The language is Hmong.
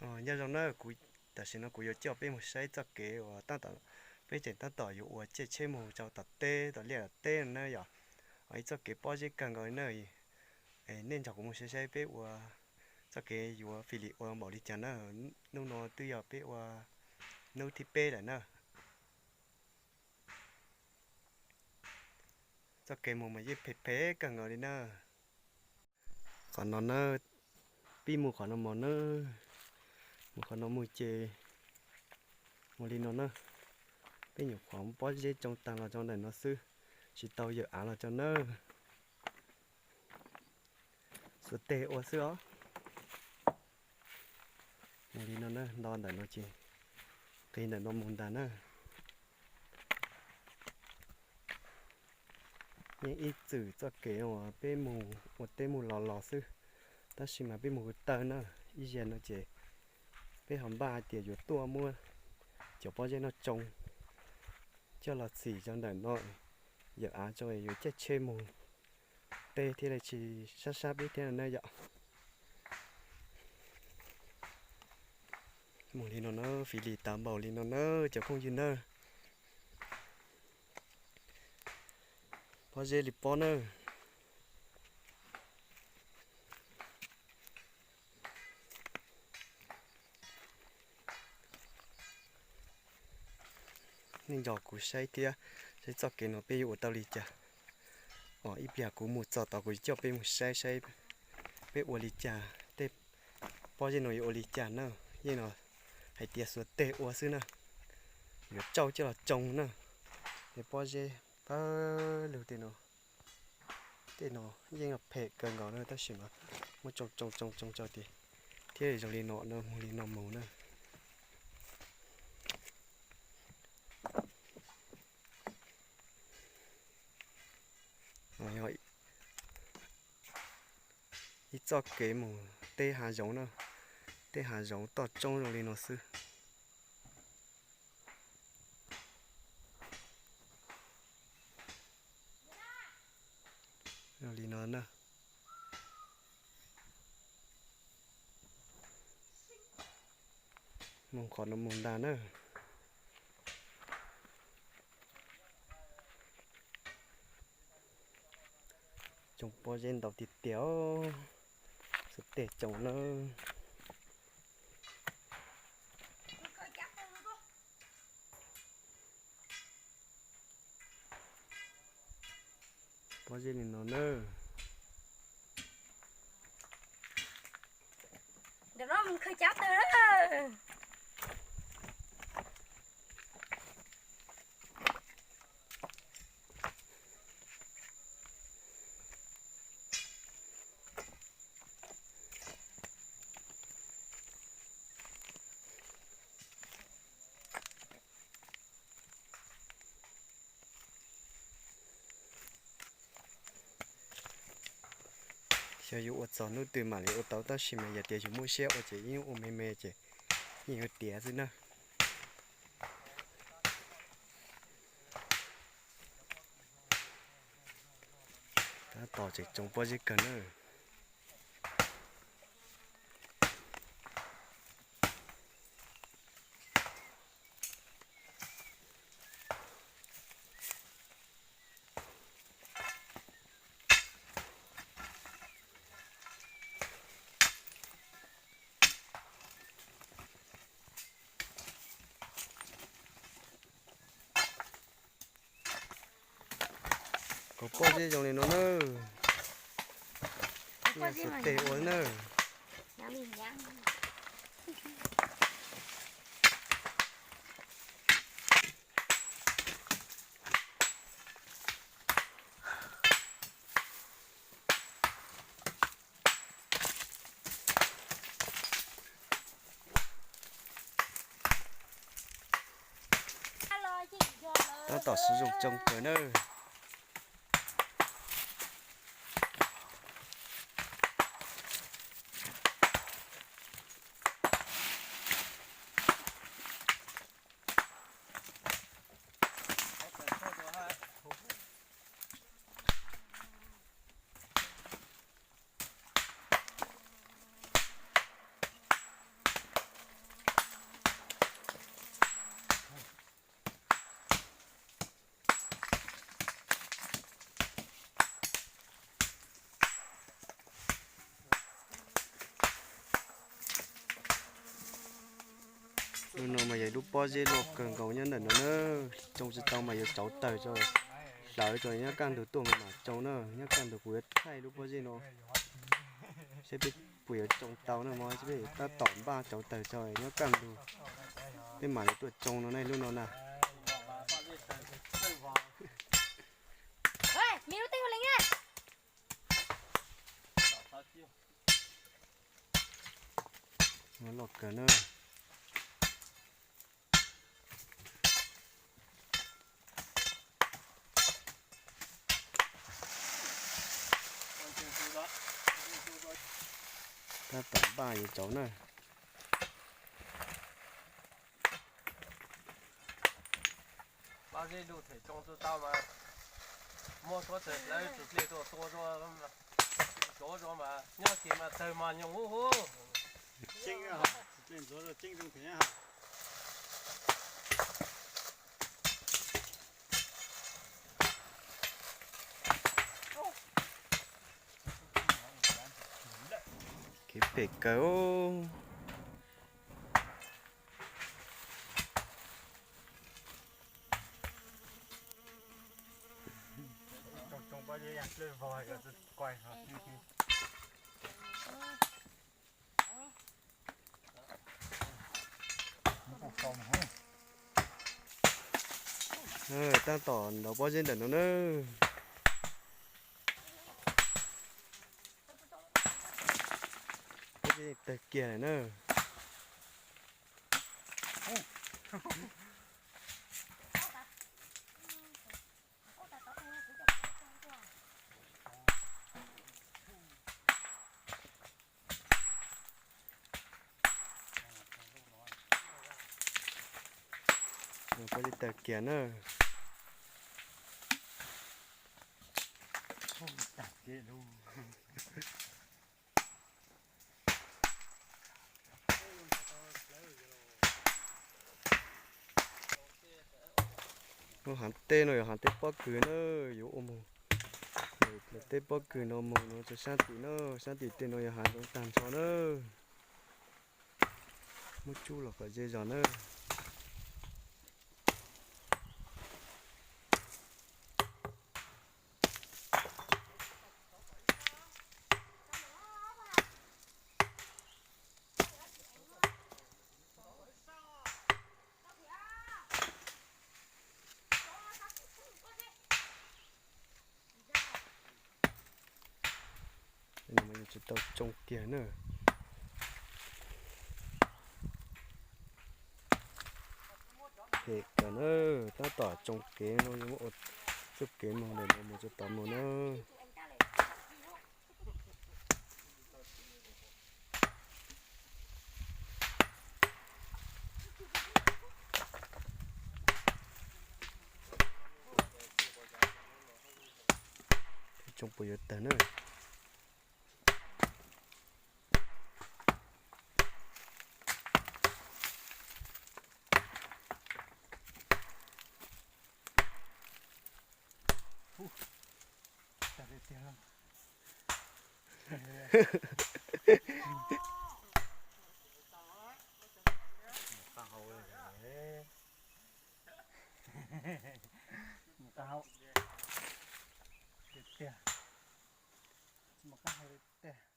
Nyob zoo na, kuv tam sim no kuv yuav coj peb mus saib txoj kev uas tab tom, peb tseem tab tom yuav ua caij tsheb mus rau tom teb tom liaj tom teb no na yom. Ib txoj kev pob zeb kawg nkaus li na. Nej nrog kuv mus saib saib peb ua txoj kev yuav Fis Lis ua npaum li cas na. Hnub no twb yog peb ua hnub thib peb lawm na. Txoj kev mus mas yeej phem phem kawg nkaus li na. Qhov no na, pib mus qhov no mus na, mus qhov no mus ces mus li no na. Peb nyuam qhuav pob zeb tsoo tag los rau ntawm no xwb, tsis tau yawm av los rau na. Xuas teg ua xwb os. Mus li no na, nto ntawm no ces nqis ntawm no mus ntag na. Yeej ib txwm txoj kev uas peb mus ua teb mus los los xwb, tab sis mas peb mus taw na. Ib zaug no ces peb ho npaj hais tias yuav tuaj muab cov pob zeb no tsoo coj los txhim rau ntawm no, yawm av tsoo yuav caij tsheb mus teb thiaj li tsis sab sab peb thiab no na yom. Mus li no na, Fis Lis tas npaum li no na cov phooj ywg na. Pob zeb li pob na. Nej nrog kuv saib thiab, saib txoj kev no peb yuav ua tau li cas. Ib pliag kuv mus txog tod kuv coj peb mus saib saib peb ua li cas, tej pob zeb no yuav ua li cas na. Yeej no hais tias xuas teg ua xwb na, yuav tsauj coj los tsoo na. Tej pob zeb pawg lug tej no, tej no yeej phem kawg nkaus na, tab sis mas muab tsoo tsoo tsoo tsoo tso tias thiaj zoo li no na, mus li no mus na. Ib txoj kev mus tej hav zoov na, tej hav zoov toj roob zoo li no xwb. Zoo li no na. Mus qhov no mus ntag na. Tsoo pob zeb ntau tiag tiag, xuas teg tsoo na. Pob zeb li no na. Xyov yuav ua txog hnub twg mam li ua tau, tab sis mas yog tias yus muaj siab ua ces yeej ua me me ces yeej yuav tiav xwb na. Tab tom tseem tsoo pob zeb kawg na. Kaus pob zeb zoo li no na. Xuas teg ua na. Tab tom siv zoo tsoo kawg nawb. Lub no mas yog lub pob zeb loj kawg nkaus nyob ntawm no na. Tsoo tsis tau mas yuav tsauv tawg tso, hlawv tso, nyob kaj ntug tuaj mas mam tsoo na. Nyob kaj ntug kuv yuav thaij lub pob zeb no seb peb puas yuav tsoo tau na mog, seb peb tab tom npaj tsauv tawg tso nyob kaj ntug peb mam li tuaj tsoo no na, lub no na. Loj kawg na. Tab tom npaj yuav tsauv na. Pob zeb lug them tsoo tsis tau mas muab suav tawg hlawv tsis dlej tuaj tua zog, zov zog mas nyob ces mas tawg mas nyoos ub hu. Kev phem kawg. Tab tom ntaus pob zeb ntawm no na. Pob zeb tawg kiag lawm na. Pob zeb tawg kiag na. Lub haav teb no yog haav teb pob kws na, yuav ua moog lawm teb pob kws no moog no rua saab tim na, saab tim tej no yog haav zoov taag nrho na. Muab tsub los kom ze zog na. Tsis tau tsoo kiag na. Phem kawg na, tab tom tsoo kev no, txuj kev moog ntawm no mus txug tod mus na. Tsoo puas yuav tawg na. Mus qab hau li tiag.